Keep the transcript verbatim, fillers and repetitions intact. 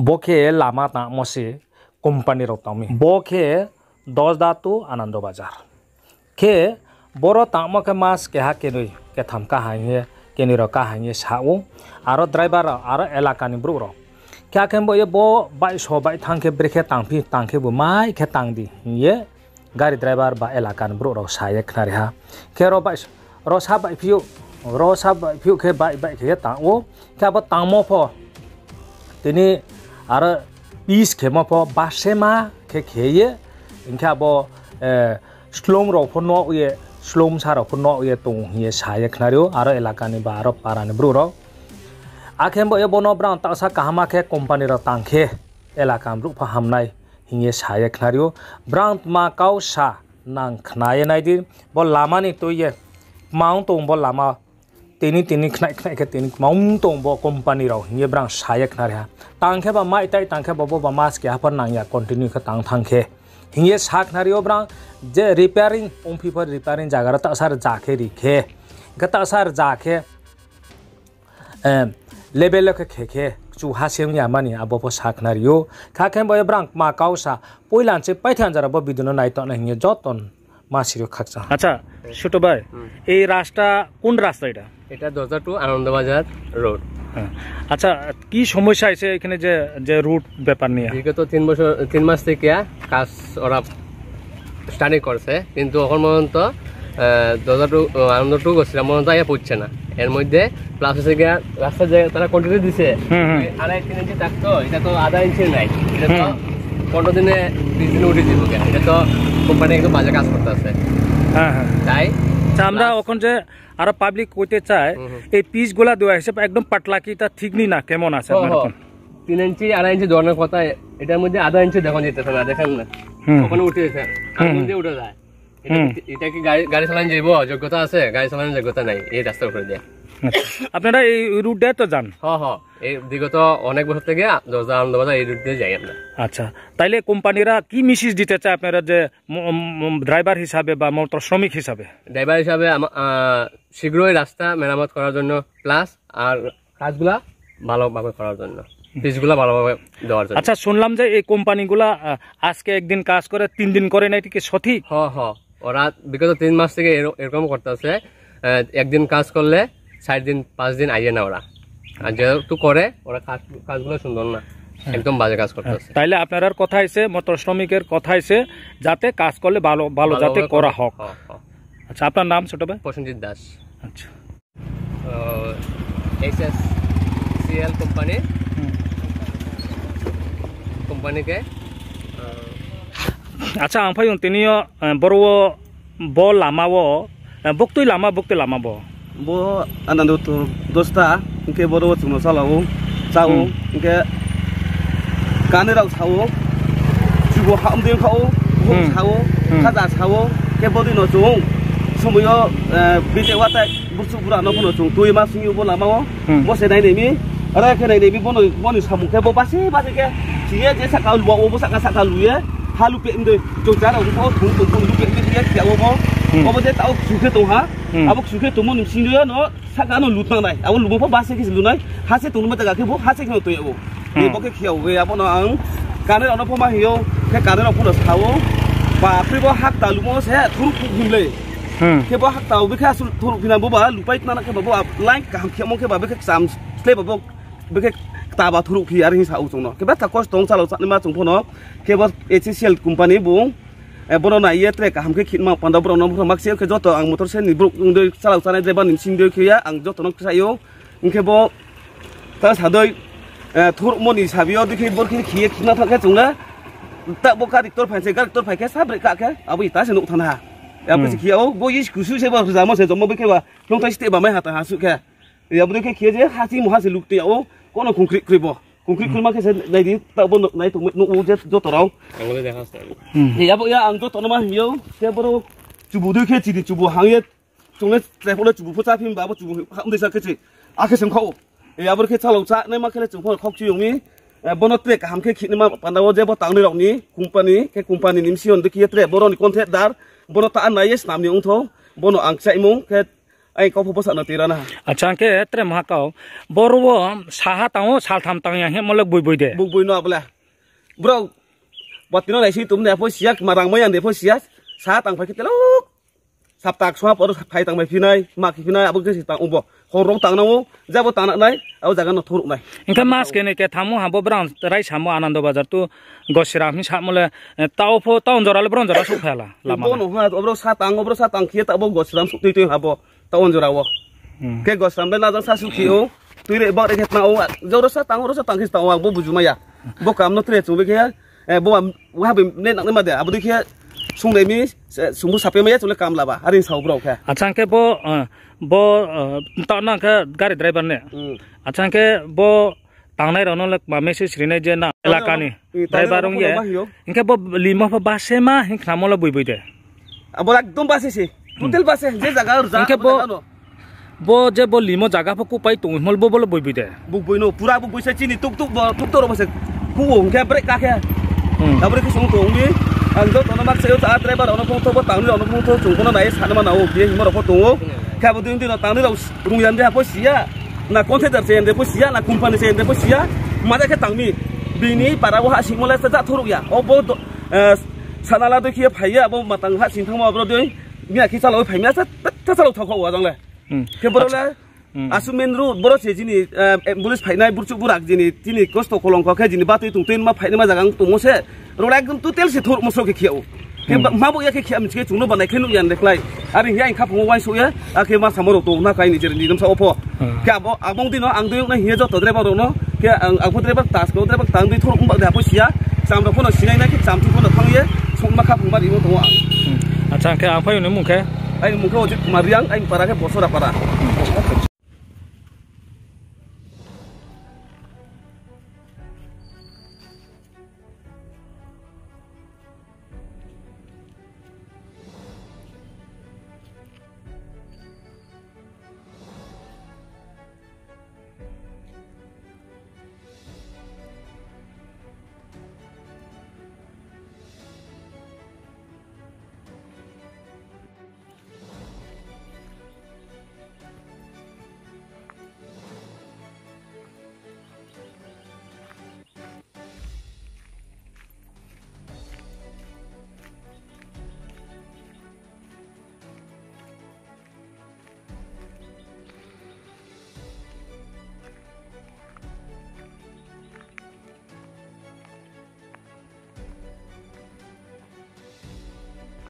Bo khe lama tangmo se company rao tang mi. Bo khe Dosda to Anando Bazar. Khe boro tangmo khe mas keha kenoi, ketham kaham ye, kenoi rao kaham ye sa ou. Aro driver rao, aro elaka ni brouh rao. Khe akhe bo ye bo baihso baih thanng khe brekhe tangphi, tang khe bo mai khe tang di hing ye gari driver ba elaka ni brouh rao sa ye khnari ha. Khe ro baih, ro sa baihphi ou, ro sa baihphi ou khe baih baih khe ye tang ou. Khe abo tangmo pho tini aro pitch khemo pho basema khe khe ye, hing khe abo, eh, slom rao pho no ye, slom sa rao pho no ye tong hing ye sa ye khnari ou, aro elaka ni ba aro para ni brouh rao. Akhe bo ye bono brang taohsa kaham khe company rao tang khe elaka ni brouh pho hamnai hing ye sa ye khnari ou. Brang tma kau sa nang khna ye nai di, bo lama ni tui ye tma ong tong bo lama tini tini khnai khnai khe tini tma ong tong bo company rao hing ye brang sa ye khnari ha. Tang khe ba mai tai tang khe bo bo ba mas keha pho nang ya continue khe tang thanng khe hing ye sa khnari ou brang je repairing ongphi pho repairing zaga ro taohsa rza khe ri khe, hing khe taohsa rza khe, eh, level wo khe khe khe kchu ha se ong ya mani abo pho sa khnari ou. Kha khe bo ye brang tma kau sa poila nche paithanjara bo video no nai tongnai hing ye joto ma siri khakchang. আচ্ছা, ছোট ভাই, এই রাস্তা কোন রাস্তা এটা? এটা দরজা টু আনন্দবাজার রোড। হ্যাঁ। আচ্ছা, কি সমস্যা হয়েছে এখানে যে, যে রুট ব্যাপার নিয়ে? বিগত তিন বছর, তিন মাস থেকে কাজ ওরা স্টার্টিং করছে, কিন্তু এখন পর্যন্ত, আহ, দরজা টু, আহ, আনন্দ টু করছিলাম, পর্যন্ত আইয়া পড়ছে না। এর মধ্যে প্লাস হচ্ছে গিয়া রাস্তা যে তারা কন্টিনিউ দিছে, হুম, হুম। আড়াই তিন ইঞ্চি থাকতো, এটা তো আধা ইঞ্চি নাই, এটা তো হুম। পনেরো দিনে, বিশ দিনে উঠে দিব গিয়া। এটা তো কোম্পানি একদম বাজে কাজ করতে আছে। হ্যাঁ, হ্যাঁ। তাই আচ্ছা, আমরা প্লাস এখন যে আরো পাবলিক কইতে চায়, হুম, হুম। এই পিচ গুলা দেওয়া হিসেবে একদম পাতলা কি এটা ঠিক নি না, কেমন আছে হ, আপনার হ। এখন? তিন ইঞ্চি, আড়াই ইঞ্চি ধরনের কথা, এটার মধ্যে আধা ইঞ্চি দেখা যেতেছে না, দেখেন না। হুম। ওখানে উঠে গেছে, হুম। আগুন দিয়ে উঠে যায়। এটা হুম। কি, এটা কি গাড়ি, গাড়ি চালানো যাইব? যোগ্যতা আছে? গাড়ি চালানোর যোগ্যতা নাই এই রাস্তার উপরে দিয়ে। আচ্ছা। আপনারা এই রুট দিয়ে তো যান? হ, হ। এই বিগত অনেক বছর থেকে দরজা আনন্দবাজার এই রুট দিয়ে যাই আমরা। আচ্ছা, তাইলে কোম্পানিরা কি মেসেজ দিতে চায় আপনারা যে ম-, ম-, ড্রাইভার হিসাবে বা মোটর শ্রমিক হিসাবে? ড্রাইভার হিসাবে আমা-, আহ, শীঘ্রই রাস্তা মেরামত করার জন্য, প্লাস আর কাজগুলা ভালোভাবে করার জন্য, পিচগুলা ভালোভাবে দেওয়ার জন্য। আচ্ছা, শুনলাম যে এই কোম্পানিগুলা, আহ, আজকে একদিন কাজ করে, তিন দিন করে না, এটা কি সঠিক? হ, হ। ওরা বিগত তিন মাস থেকে এর-, এরকম করতেছে। আহ, একদিন কাজ করলে চার দিন, পাঁচ দিন আইয়ে না ওরা। আর যেহেতু করে, ওরা কাজ, কাজগুলো সুন্দর না, হ্যাঁ। একদম বাজে কাজ করতেছে। তাইলে আপনারার কথা হইছে, মোটর শ্রমিকের কথা হইছে, যাতে কাজ করলে ভালো, ভালো যাতে ভালোভাবে করা করে। হোক। হ্যাঁ, হ্যাঁ। আচ্ছা, আপনার নাম ছোট ভাই? প্রসেনজিৎ দাস। আচ্ছা। আহ, H S C L company. হুম। কোম্পানিকে, আহ, আচ্ছা, ang phai tini yo, eh, boro wo, bo lama wo, eh, buktui lama, buktui lama bo. Bo anando to dosta, hingke boro wo chwngno chala o, cha o, hmm, hingke kani rao sa o, chubo hamding kha o, buk hmm, sa o, hmm, khaja sa o, khe bodei no chwng, somoi yo, eh, bite watai, Bursu bura no bono chung tui ma sing yo bo lama o. Hmm. Bo se nai nai mi. Aro khe nai nai mi bono, boni samung khe bo basi basi khe. Siye je saka lua o bo saka saka luye. Ha lupe mdoi. Chung jara bo thung thung thung lupe mdoi ye kya o bo. Hmm. Obo je tao ksu khe tong ha. Hmm. Abo ksu khe tongmo ni sing yo no saka no lut nang nai. Abo lumo pho basi khe se lu nai. Ha se tong ma jaga khe bo ha se khe no tong ya o. Hmm. Bo khe kya o ye abo no ang. Kane rao no pho ma hiyo. Khe kane rao pho no sa o. Ba khe bo hakta lumo se thuru kuk him le. Hmm. Khe bo hakta o bikhe aswk thuruk phina bo ba lupai tnana khe ba bo line kaham khemo khe ba bikhe ksam slei ba bo bikhe kta ba thuruk phi are hing sa o chwngno. Khe ba ta kosto ong chalok chanaima chwng phono. Khe bo H C L company bung, eh, bono nai ye tre kaham khe khitma panda borok no makse khe joto ang motor se ni borok wngdoi chalok chanai driver ni sing doi khe ya ang joto no khe sa o. Hingkhe bo ta sadoi, eh, thurukmoni sabi o dikhe borokhe khiye khina thang khe chwngla. Ta bo gari ktor phai se, gari ktor phai khe sa breka khe, abo ita se nuk thana ha. Abo se khiya o, bo is kusu se bo rwjamo se jomo bikhe ba, longthai site ba mai hata ha su khe. Abo dikhe khiye je, ha si mo ha se luk te o, kono konkri kri bo. Konkri kri ma khe se nai di, ta bo nai tong nuk o je joto rao. Angole dekha se. Abo ya ang joto no ma himyo, se boro chubu dikhe chini chubu hang ye, Chungle tepole chubu pho cha phi ba, abo chubu hamdei sa khe se, akhe se mkha o. E, abo khe chalok cha, naima khe le chung pho khok chu yong mi. E, bono tre kaham khe khini ma panda o je bo tangnai rok ni company, khe company ni msi on de khe tre, boro ni contract dar, bono ta nai ye snam ni ongtho, bono ang chaimung khe, Ai kau pho bsa no tui ra na. Acha, hing khe tre maha kau. Boro wo saha tang ou, saltham tang ya hingmo le boi boi de. Boi boi no abo le. Brao, bati no naising tum ni apho siya, kma rang mai ya ni apho siya, saha tang phai khe telo. Saptak sua poro phai tang mai phinai, ma khe phinai, abo khe se tang ou bo. Hor rao tang nang ou, jabo tang nai, abo zaga no thoruh nai. Hing khe mas khe ni khe thanngmo ha bo brang raisamo Anando Bazar tu Gosiram hing samo le, eh, tao pho, town jora le brang jora souhphai la, lama. Bo no ha, obro sa tang, obro sa tang khe ta bo Gosiram souh tui tui ha bo. Town jora wo. Hmm. Khe Gosiram le lajang sa sukhi ou, tui re bak re khe tang ou, joro sa tang, oro sa tang khe tang ou, ang bo buju mai ya. Bo kam no tre chung bai khe, eh, bo am, ha bai ne nang ma de, abo dei khe sung dei mi, se, sung bo sapai mai ya, chung le kam laba, are sa ou brao khe. Acha, hing khe bo, eh, bo, eh, ta nang khe gari driver ne. Hmm. Acha, hing khe bo tangnai rao no le ma message rinai je na elaka ni driver rung ye. Hing khe bo limo pho base ma hing khnamo le boi boi de. Abo ekdom base se. Total base, je zaga rja, hing khe bo, bo je bo limo zaga pho kupai tong hingmo le bo, bo le boi boi de. Boi boi no, pura boi boi se chini tuk tuk bo, tuk tuk rao bo se. Kuo hing khe brake ka khe. Hmm. Abo re khe sung tong mi. Ang joto no mak se yo ta driver rao no phung tho, bo tangnai rao no phung tho, chung bo no nai ye sanma na ou, bini hingmo rao pho tong ou. Khe abo dei dei no tangnai rao rung ya de apho siya. Na contractor se de pho siya, na company se de pho siya. Mada khe tang mi. Bini para wo hahsingmo le sa ja thoruh ya. O bo do, eh, sanala dei khe phai ya, abo matang hahsing thanngmo abro dei. Miya khe chalao phai miya sa, ta chalao thao kho wa jang le. Hmm. Khe boro le, hmm, asu main road, boro se jini, eh, ambulance phainai, burchuh burak jini, tini kosto kolongkho khe jini batoi tong tui ma phainai ma zaga tongmo se. Rao le ekdom total se thoruhmo sro khe khe ou. Khe hmm, ma bo ya khe khe am chike chung no banai khe nuh ya de klái. Are hing ye ang khaphang wo uaingsouh ye, akhe ma samo rao tong na kai ni jeri ni namsa wo pho. Hmm. Khe abo, abo dei no ang dei nai hing ye joto driver rao no, khe ang, ang pho driver tas ko, driver tang dei thoruh ba de apho siya, cham rao pho no sinai nai khe cham thi pho no thanng ye, sung ma khaphang ba rimo tong ou ang. Hmm. Acha, hing khe ang phai ni mung khe? Aini mung khe Ojit Kumar Reang, aini para khe Bosora para. Hmm.